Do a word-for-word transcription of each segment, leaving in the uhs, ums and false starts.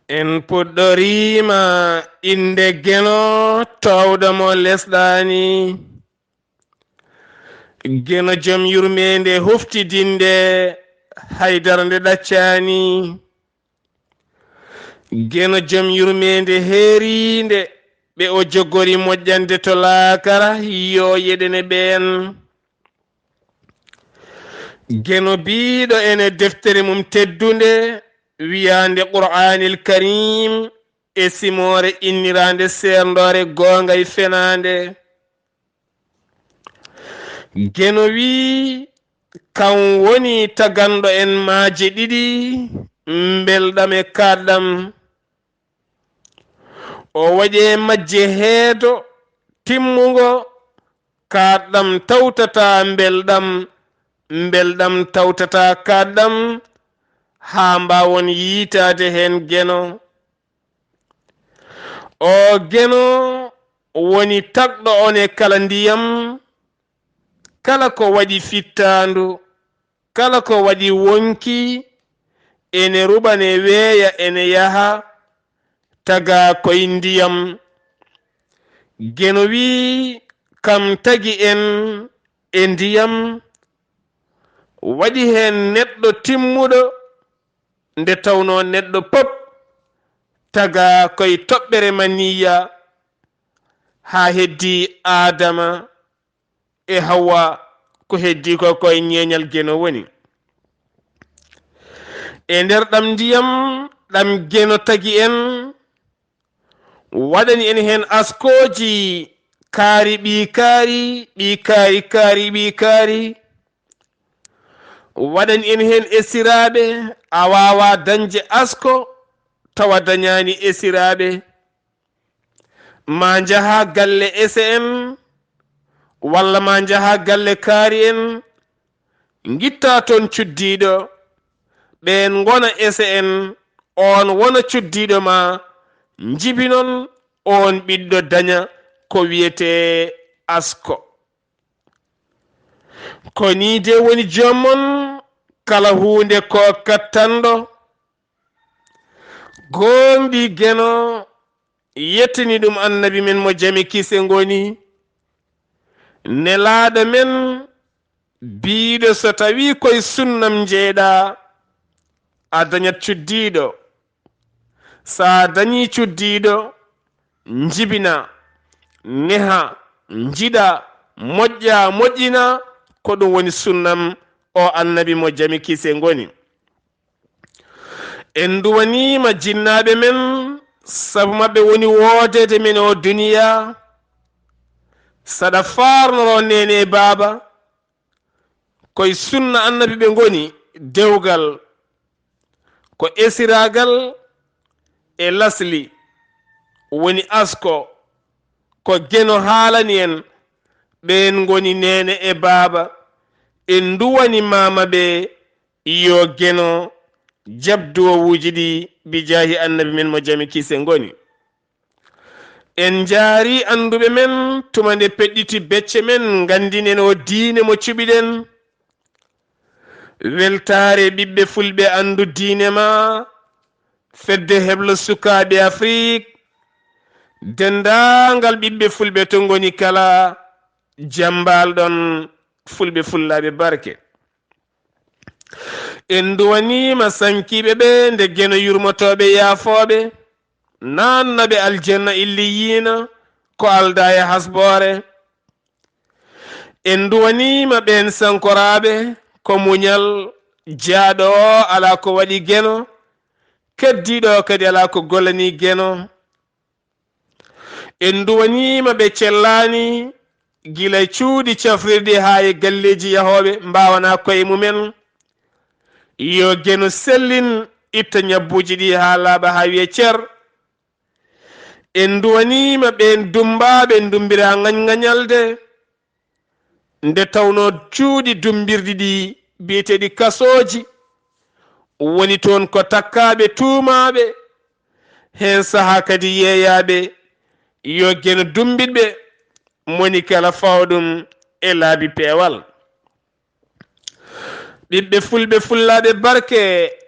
En puɗɗoriima innde Geno, toowɗo mo lesɗaani. Geno jom yurmeende huftidinde, haydara nde ɗaccaani. Geno jom yurmeende heeriinde, ɓe o jogori moƴƴande to laakara, yo yeɗene ɓeen. Geno biiɗo ene deftere mum teddunde, wiyaande Qur'aanil Kariim, e simoore inniraande seerndoore goonga e fenaande. Geno wii, kam woni taganɗo en maaje ɗiɗi, mbelɗam e kaaɗɗam. O waɗi e majje heedo timmungo, kaaɗɗam tawtata mbelɗam, mbelɗam tawtata kaaɗɗam, haa mbaawon yiitaade heen Geno. O Geno woni tagɗo on e kala ndiyam, kala ko waɗi fittaandu, kala ko waɗi wonki, ene ruɓa, ne weeya, ene yaha, taga koye ndiyam. Geno wii, kam tagi en e ndiyam, waɗi heen neɗɗo timmuɗo, nde tawnoo neɗɗo pop taga koye toɓɓere maniya, haa heddi Aadama e Hawwa, ko heddi ko koye ñeeñal Geno woni. E nder ɗam ndiyam, ɗam Geno tagi en, waɗani en heen askooji kaari ɓii kaari, ɓii kaari kaari ɓii kaari. Waɗani en heen esiraaɓe, a waawaa dañde asko tawa dañaani esiraaɓe. Ma njaha galle ese en, walla ma njaha galle kaari en, ngitta toon cuddiiɗo, ɓeen ngona ese en, oon wona cuddiiɗo ma, njibinon oon ɓiɗɗo daña ko wiyetee asko. Ko nii de woni joom mon, kala huunde ko kattanɗo. Gooŋɗii Geno, yettini ɗum Annabi men mo jam e kise ngoni. Nelaaɗo men biiɗo, so tawii koye sunnam njeeyɗaa, a dañat cuddiiɗo. So a dañii cuddiiɗo, njibina, neha, njiɗa, moƴƴa, moƴƴina, ko ɗum woni sunnam o Annabi mo jam e kise ngoni. En nduwaniima jinnaaɓe men, sabu maɓɓe woni woodeede men o duniya. Saɗa faarnoroo neene e baaba, koye sunna Annabi ɓe ngoni, dewgal, ko esiraagal e lasli, woni asko, ko Geno haalani en, ɓeen ngoni neene e baaba. En nduwani maama ɓe, yo Geno jaɓ duwawuuji ɗi, bijaahi Annabi men mo jam e kise ngoni. En njaari annduɓe men, tuma nde peɗɗiti becce men, nganndinen o diine mo cuɓiɗen. Weltaare ɓiɓɓe fulɓe, anndu diine ma, fedde heblo sukaaɓe Afrik, denndaangal ɓiɓɓe fulɓe to ngoni kala, jam mbaal ɗon, fulɓe fullaaɓe barke. En nduwaniima sankiiɓe ɓe nde Geno, yurmotooɓe yaafooɓe, naatnaɓe aljanna illiyiina ko aldaa e hasboore. En nduwaniima ɓeen sankoraaɓe ko muñal, jaaɗo o alaa ko waɗi Geno, keddiiɗo o kadi alaa ko gollanii Geno. En nduwaniima ɓe cellaani, gila e cuuɗi cafrirɗi haa e galleeji yahooɓe mbaawanaa koye mumen. Yo Geno sellin, itta ñabbuuji ɗi haa laaɓa, haa wiye cer. En nduwaniima ɓeen dummbaaɓe, ndummbiraa ngañ-ngañalde, nde tawnoo cuuɗi dummbirɗi ɗi biyeteeɗi kasooji, woni toon ko takkaaɓe, tuumaaɓe, heen sahaa kadi yeeyaaɓe. Yo Geno dummbit ɓe, moni kala fawa ɗum e laabi peewal. Ɓiɓɓe fulɓe fullaaɓe barke,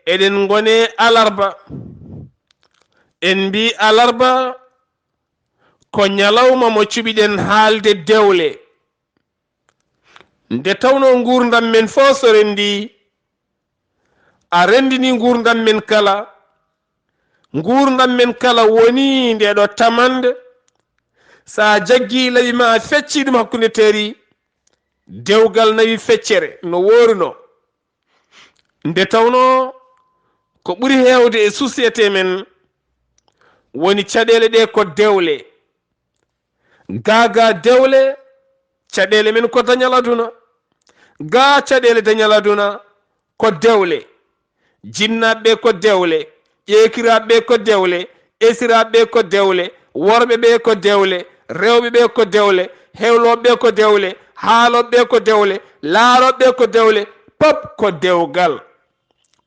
eɗen ngoni alarba. En mbii alarba ko ñalawma mo cuɓiɗen haalde dewle. Nde tawnoo nguurndam men fof so renndii, a renndinii nguurndam men kala. Nguurndam men kala wonii nde ɗo tamannde. So a jaggii lawi ma a feccii ɗum hakkunde teri, dewgal nawi feccere no woorunoo. Nde tawnoo ko ɓuri heewde e société men woni caɗeele ɗe ko dewle. Gaa gaa dewle, caɗeele men ko dañal aduna. Gaa caɗeele dañal aduna ko dewle. Jinnaaɓe ɓe ko dewle, ƴeekiraaɓe ɓe ko dewle, esiraaɓe ɓe ko dewle, worɓe ɓe ko dewle, rewɓe ɓe ko dewle, hewlooɓe ɓe ko dewle, haalooɓe ɓe ko dewle, laarooɓe ɓe ko dewle, pop ko dewgal.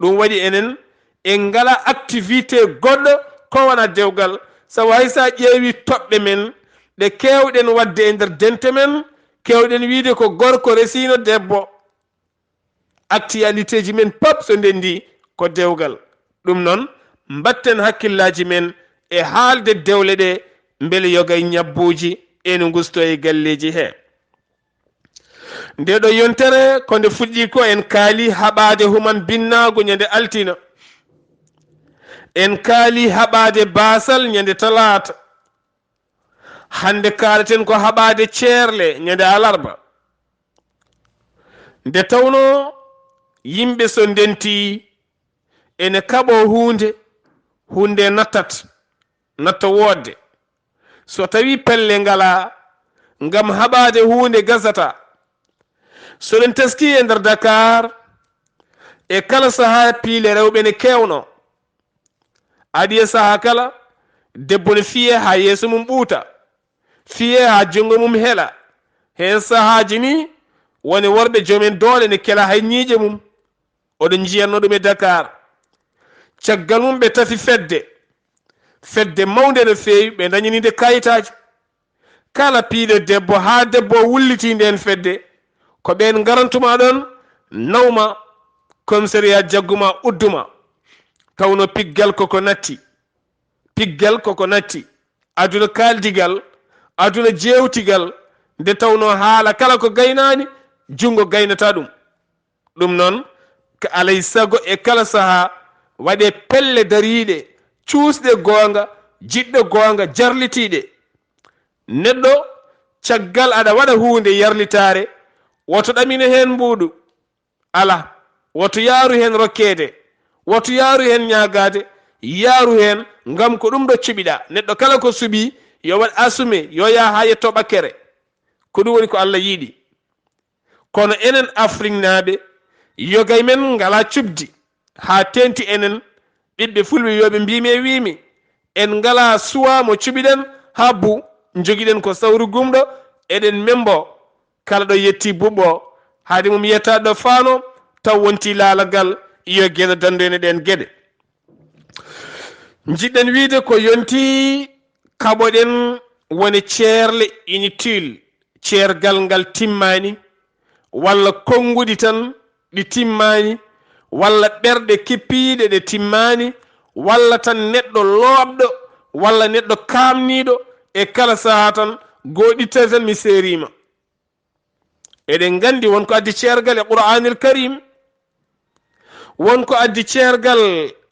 Ɗum waɗi enen en ngala activité goɗɗo ko wona dewgal. Sabu hay so a ƴeewi toɓɓe men ɗe keewɗen waɗde e nder dente men, keewɗen wiide ko gorko resiino debbo. Actualité ji men pop so ndenndi ko dewgal. Ɗum noon, mbatten hakkillaaji men e haalde dewle ɗe, mbele yogay ñabbuuji ene ngusto e galleeji he. Nde ɗo yontere ko nde fuɗɗi ko en kaali haɓaade human binnaagu ñande altine. En kaali haɓaade baasal ñande talaata. Hannde kaaleten ko haɓaade ceerle ñande alarba. Nde tawnoo yimɓe so ndentii ene kaɓoo huunde, huunde nattat, natta woodde. So tawii pelle ngalaa ngam haɓaade huunde gasata. So ɗen teskii e nder Dakar, e kala sahaa piile rewɓe ne keewno. Adii e sahaa kala, debbo ne fiyee haa yeeso mum ɓuuta, fiyee haa junngo mum hela. Heen sahaaji nii woni worɓe joomen doole ne kela hay ñiiƴe mum. Oɗon njiyatno ɗum e Dakar. Caggal mum ɓe tafi fedde. Fedde mawnde no feewi, ɓe ndañani nde kayitaaji. Kala piiɗo debbo haa debbo o wullitii ndeen fedde, ko ɓeen ngarantuma ɗoon, nawma, komisariyaa jagguma, udduma. Tawno piggal koko natti. Piggal koko natti. Aduna kaaldigal, aduna jeewtigal, nde tawnoo haala kala ko gaynaani, junngo gaynata ɗum. Ɗum noon, ko alay sago e kala sahaa waɗee pelle dariiɗe, cuusɗe goonga, jiɗɗo goonga, jarlitiiɗe. Neɗɗo, caggal aɗa waɗa huunde yarlitaare, woto ɗamine heen mbuuɗu. Alaa, woto yaaru heen rokkeede, woto yaaru heen ñaagaade, yaaru heen ngam ko ɗum ɗo cuɓiɗaa. Neɗɗo kala ko suɓii, yo waɗ assume, yo yah haa yetto ɓakkere. Ko ɗum woni ko Allah yiɗi. Kono enen Afriknaaɓe, yogay men ngalaa cuɓdi, haa teeŋti enen ɓiɓɓe fulɓe wiyooɓe mbiimi e wiimi. En ngalaa suwaa mo cuɓiɗen haa bu, njogiɗen ko sawru gumɗo, eɗen membo. Kala ɗo yetti buɓɓo, haade mum yettaade ɗo faano, taw wonti laalagal, yo geɗo danndu en e ɗeen geɗe. Njiɗɗen wiide ko yonti kaɓoɗen woni ceerle inutile, ceergal ngal timmaani, walla konnguɗi tan ɗi timmaani, walla ɓerɗe kippiiɗe ɗe timmaani, walla tan neɗɗo looɓɗo, walla neɗɗo kaamniiɗo, e kala sahaa tan gooɗittata tan mi seeriima. Eɗen nganndi won ko addi ceergal e Qur'aanil Kariim, won ko addi ceergal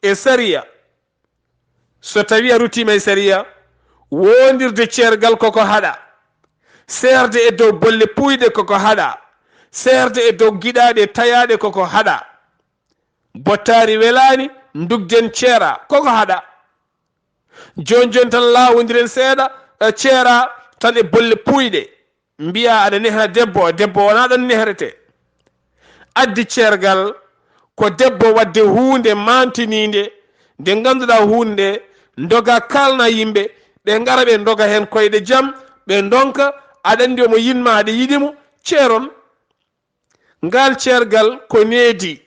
e sariya. So tawii a ruttiima e sariya, woondirde ceergal koko haɗa, seerde e dow bolle puuyɗe koko haɗa, seerde e dow giɗaaɗe tayaaɗe koko haɗa. Bottaari welaani, ndugden ceera, koko haɗa. Jooni jooni tan laawondiren seeɗa, e ceera tan e bolle puuyɗe. Mbiyaa aɗa nehra debbo, debbo wonaa ɗon nehrete. Addi ceergal ko debbo waɗde huunde maantiniinde, nde ngannduɗaa huunde nde, ndoga kaalna yimɓe, ɓe ngara ɓe ndoga heen koyɗe jam, ɓe ndonka, aɗa anndi omo yiɗ ma, aɗa yiɗi mo, ceeron. Ngal ceergal ko needi,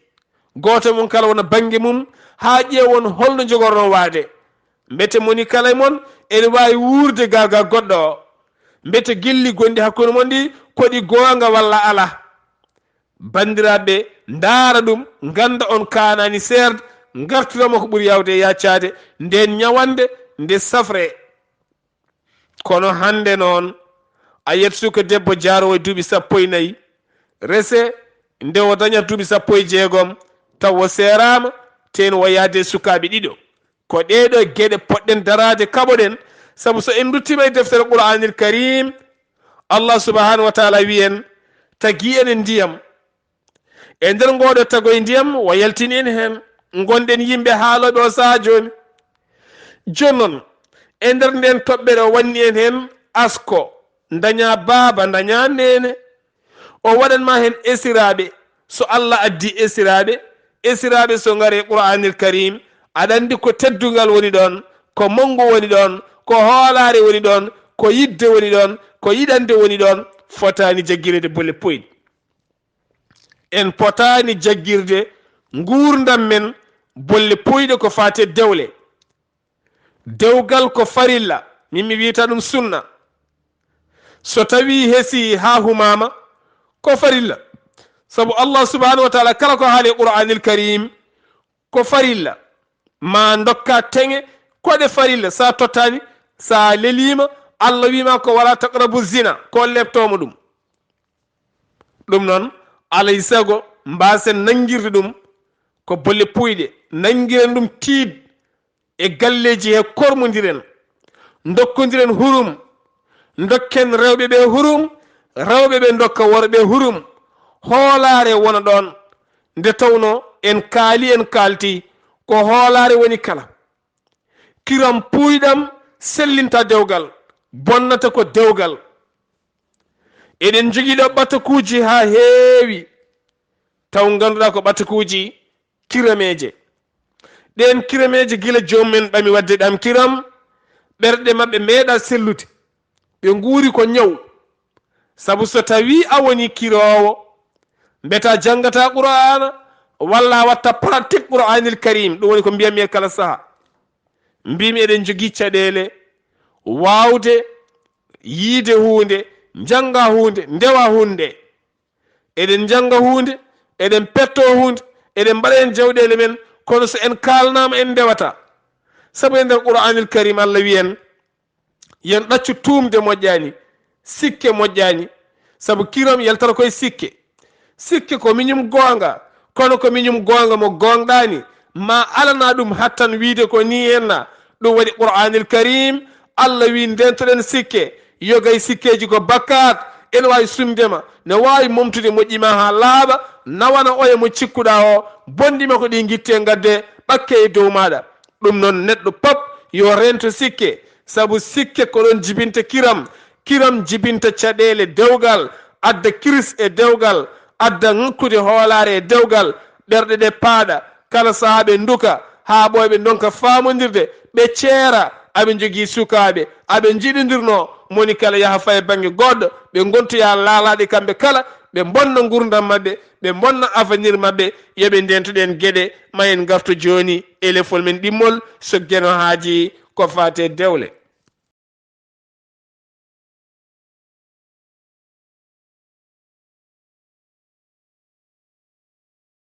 gooto e mon kala wona bannge mum, haa ƴeewon holno njogorno waade. Mbete moni kala e mon ene waawi wuurde gaa gaa goɗɗo o. Mbete gilli gonɗi hakkunde mon ɗi ko ɗi goonga walla alaa? Banndiraaɓe, ndaara ɗum, ngannda on kaanaani seerde, ngartira mo ko ɓuri yaawde e yaacaade, ndeen ñawannde nde safre. Kono hannde noon, a yiyat suka debbo jaaroowo e duuɓi sappo e nayi, rese nde o dañat duuɓi sappo e jeegom, taw o seeraama, teen o yaade e sukaaɓe ɗiɗo. Ko ɗeeɗo geɗe poɗɗen daraade, kaɓoɗen, sabu so en nduttiima e deftere Qur'aanil Kariim, Allah subhanahu wa taala wiyen, tagi en e ndiyam. E nder ngooɗo tagoy ndiyam, o yaltini en heen, ngonɗen yimɓe haalooɓe o sahaa jooni. Jooni noon, e nder ndeen toɓɓere o wanni en heen asko, ndañaa baaba, ndañaa neene. O waɗan ma heen esiraaɓe. So Allah addi esiraaɓe, esiraaɓe so ngari e Qur'aanil Kariim, aɗa anndi ko teddungal woni ɗoon, ko manngu woni ɗoon, ko hoolaare woni ɗoon, ko yiɗde woni ɗoon, ko yiɗande woni ɗoon, fotaani jaggireede bolle puyɗe. En potaani jaggirde nguurndam men bolle puyɗe ko faati e dewle. Dewgal ko farilla, min mi wiyata ɗum sunna. So tawii hesii haa humaama, ko farilla. Sabu Allah subhanahu wa taala kala ko haali e Qur'aanil Kariim ko farilla. Ma ndokka teŋe ko ɗe farilla. Sa tottaani, sa leliima, Allah wiima ko wala taqrabu zina, ko leptooma ɗum. Ɗum noon, alay sago mbaasen nanngirde ɗum ko bolle puyɗe, nanngiren ɗum tiiɗ e galleeji he kormondiren, ndokkondiren hurum, ndokken rewɓe ɓe hurum, rewɓe ɓe ndokka worɓe hurum, hoolaare wona ɗoon. Nde tawnoo en kaali, en kaalti, ko hoolaare woni kala. Kiram puuyɗam sellinta dewgal, bonnata ko dewgal. Eɗen njogii ɗo ɓatakuuji haa heewi, taw ngannduɗaa ko ɓatakuuji kirameeje. Ɗeen kirameeje gila joom men ɓami waɗde ɗam kiram, ɓerɗe maɓɓe meeɗa sellude. Ɓe nguuri ko ñaw. Sabu so tawii a woni kiroowo, mbeta janngata Qur'aana, walla a watta pratique Qur'aanil Kariim, ɗum woni ko mbiyatmi e kala saha. Mbimi eɗen njogii caɗeele waawde yiide huunde, njannga huunde, ndewa huunde. Eɗen njannga huunde, eɗen pettoo huunde, eɗen mbaɗa heen jawɗeele men, kono so en kaalnaama en ndewata. Sabu e nder Qur'aanil Kariim Allah wiyen, yen ɗaccu tuumde moƴƴaani, sikke moƴƴaani, sabu kiram yaltata koye sikke. Sikke ko miñum goonga, kono ko miñum goonga mo goongɗaani, ma alana ɗum hattan wiide ko nii henna. Ɗum waɗi Qur'aanil Kariim, Allah wii ndentoɗen sikke, yogay sikkeeji ko bakkaat, ene waawi sumde ma, ne waawi momtude moƴƴi ma haa laaɓa, nawana oya mo cikkuɗaa o, bonɗi ma ko ɗi ngitte ngadde, ɓakke e dow maaɗa. Ɗum noon neɗɗo pop yo reento sikke, sabu sikke ko ɗoon jibinta kiram, kiram jibinta caɗeele dewgal, adda kiris e dewgal, adda ŋakkude hoolaare e dewgal, ɓerɗe ɗe paaɗa, kala sahaa ɓe nduka, haa ɓooya ɓe ndonka faamondirde, ɓe ceera, aɓe njogii sukaaɓe, aɓe njiɗondirnoo, moni kala yaha faye bannge goɗɗo, ɓe ngontoya laalaaɗe kamɓe kala, ɓe mbonna nguurndam maɓɓe, ɓe mbonna avenir maɓɓe, yo ɓe ndento ɗeen geɗe, ma en ngartu jooni e lefol men ɗimmol, so Geno haaji ko faati e dewle.